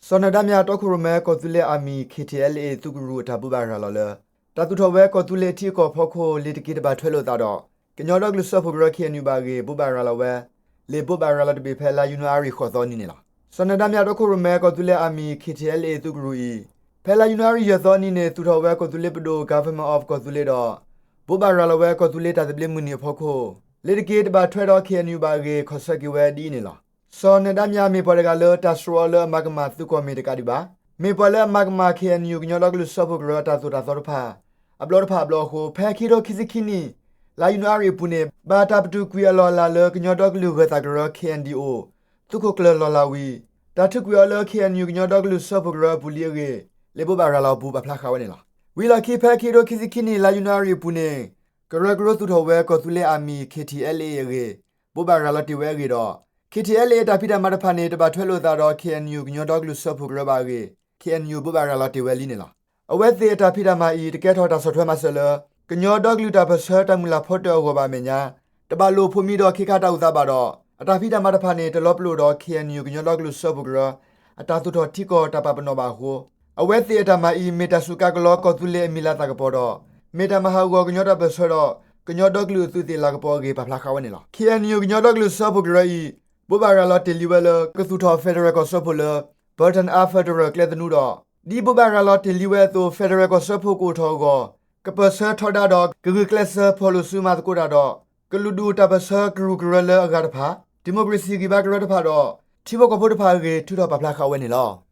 စီၤနၢၤဒါမြတီခိၣ်ရိၣ်မဲ ကီၢ်သူလ့ၤအမံၤ KTLA သုးကရူၢ်အတၢ်ဘိးဘၣ်ရၤလီၤလၢ တၢ်သူၣ်ထီၣ်ဝဲကီၢ်သူလ့ၤအထံအကီၢ်အဖီခိၣ် လ့ၤတက့ၤတဘၣ်ထွဲလိာ်သးဒီး ကညီဒီကလုာ်စၢဖှိၣ်ကရၢ KNU ဘၣ်အဂ့ၢ် ဘိးဘၣ်ရၤလီၤဝဲ လ့ၣ်ဘိးဘၣ်ရၤလီၤတဘ့ၣ်ဖဲလါယနူၤအါရံၤဃိးသီနံၤန့ၣ်လီၤ. စီၤနၢၤဒါမြတီခိၣ်ရိၣ်မဲ ကီၢ်သူလ့ၤအမံၤ KTLA သုးကရူၢ်အံၤ ဖဲလါယနူၤအါရံၤယဲၢ်သီနံၤန့ၣ် သူၣ်ထီၣ်ဝဲကီၢ်သူလ့ၤပဒိၣ် Government of ကီၢ်သူလ့ၤဒီး ဘိးဘၣ်ရၤလီၤဝဲကီၢ်သူလ့ၤတၢ်သဘျ့မုၢ်နံၤအဖီခိၣ် လ့ၤတက့ၤတဘၣ်ထွဲဒီး KNU ဘၣ်အဂ့ၢ် ခီၣ်ဆၢက့ၤဝဲဒ်အံၤန့ၣ်လီၤ. စီၤနၢၤဒါမြမ့ၢ်ပှၤတဂၤလၢ တၢ်စှီၤအီၤလၢအမၤကမၣ်သုးကီၢ်မ့ၢ်တကးဒံးဘၣ်. မ့ၢ်ပှၤလၢအမၤကမၣ် KNU ကညီဒီကလုာ်စၢဖှိၣ်ကရၢအတၢ်သိၣ်တၢ်သီတဖၣ် အဘျီတဖၣ်အဘျီအဃိ ဖဲခံကထိခံဆံခံနံၣ် လါယနူၤအါရံၤအပူၤန့ၣ် ဘၣ်တၢ်ပတုာ်ကွံာ်အလီၢ်အလၤလၢ ကညီဒီကလုာ်ဂၢၤသးကရၢ KNDO သုးခိၣ်ကျၢၢ်လီၤလးဝံၤ တၢ်ထုးကွံာ်အီၤလၢ KNU ကညီဒီကလုာ်စၢဖှိၣ်ကရၢအပူၤလံအဂ့ၢ် လ့ၣ်ဘိးဘၣ်ရၤလီၤအပူၤပာ်ဖျါဃာ်ဝဲန့ၣ်လီၤ. ဝံၤလီၢ်ခံ ဖဲခံကထိခံဆံခံနံၣ် လါယနူၤအါရံၤအပူၤန့ၣ် ကရၢကရိသူၣ်ထီၣ်ဝဲကီၢ်သူလ့ၤအမံၤ KTLA အဂ့ၢ် ဘိးဘၣ်ရၤလီၤတ့ၢ်ဝဲအဂ့ၢ်ဒီး KTLA အတၢ်ဖံးတၢ်မၤတဖၣ်န့ၣ် တဘၣ်ထွဲလိာ်သးဒီး KNU ကညီဒီကလုာ်စၢဖှိၣ်ကရၢဘၣ်အဂ့ၢ် KNU ဘိးဘၣ်ရၤလီၤတ့ၢ်ဝဲလံန့ၣ်လီၤ. အဝဲသ့ၣ်အတၢ်ဖံးတၢ်မၤအံၤ တကဲထီၣ်တၢ်ဆီၣ်ထွဲမၤစၢၤလၢ ကညီဒီကလုာ်တၢ်ပၢၢ်ဆၢတၢ်မုၢ်လၢ်ဖီတၢၣ်အဂီၢ်ဘၣ်အမဲာ်ညါ တဘၣ်လိာ်ဖိးမံဒီးခ့ခါတၢ်အိၣ်သးဘၣ်ဒီး အတၢ်ဖံးတၢ်မၤတဖၣ်န့ၣ် တလီၤပလိာ်ဒီး KNU ကညီဒီကလုာ်စၢဖှိၣ်ကရၢ အတၢ်သူၣ်ထီၣ်ထံကီၢ်တၢ်ပာ်ပနီၣ်ဘၣ်အဃိ အဝဲသ့ၣ်အတၢ်မၤအံၤမ့ၢ်တၢ်စူးကါကလီကီၢ်သူလ့ၤအမံၤလၤသၣ်ကပီၤဒီး မ့ၢ်တၢ်မၤဟးဂီၤကညီတၢ်ပၢၢ်ဆၢဒီး ကညီဒီကလုာ်အသုးသ့ၣ်လၤကပီၤအဂ့ၢ် ပာ်ဖျါဃာ်ဝဲန့ၣ်လီၤ. KNU ကညီဒီကလုာ်စၢဖှိၣ်ကရၢအံၤ ဘိးဘၣ်ရၤလီၤတ့ၢ်လံဝဲလၢ ကသူၣ်ထီၣ် federal ကီၢ်စၢဖှိၣ်လၢ Burton R Federal ကျဲသနူဒီး ဒ်ဘိးဘၣ်ရၤလီၤတ့ၢ်လံဝဲအသိး federal ကီၢ်စၢဖှိၣ်ကအိၣ်ထီၣ်အဂီၢ် ကပၢၢ်ဆၢထီဒါဒီး ကဂုာ်ကျဲးစၢးဖီၣ်လိာ်စုမၤသကိးတၢ်ဒီး ကလုာ်ဒူၣ်တၢ်ပၢၢ်ဆၢကရူၢ်ကရၢလၢအဂၤတဖၣ်, ဒံၣ်မိၣ်ကရ့ၣ်စံၣ်ဂံၢ်ဘါကရၢတဖၣ်ဒီး ထံဖိကီၢ်ဖိတဖၣ်အဂ့ၢ် ထုးထီၣ်ပာ်ဖျါဃာ်ဝဲန့ၣ်လီၤ.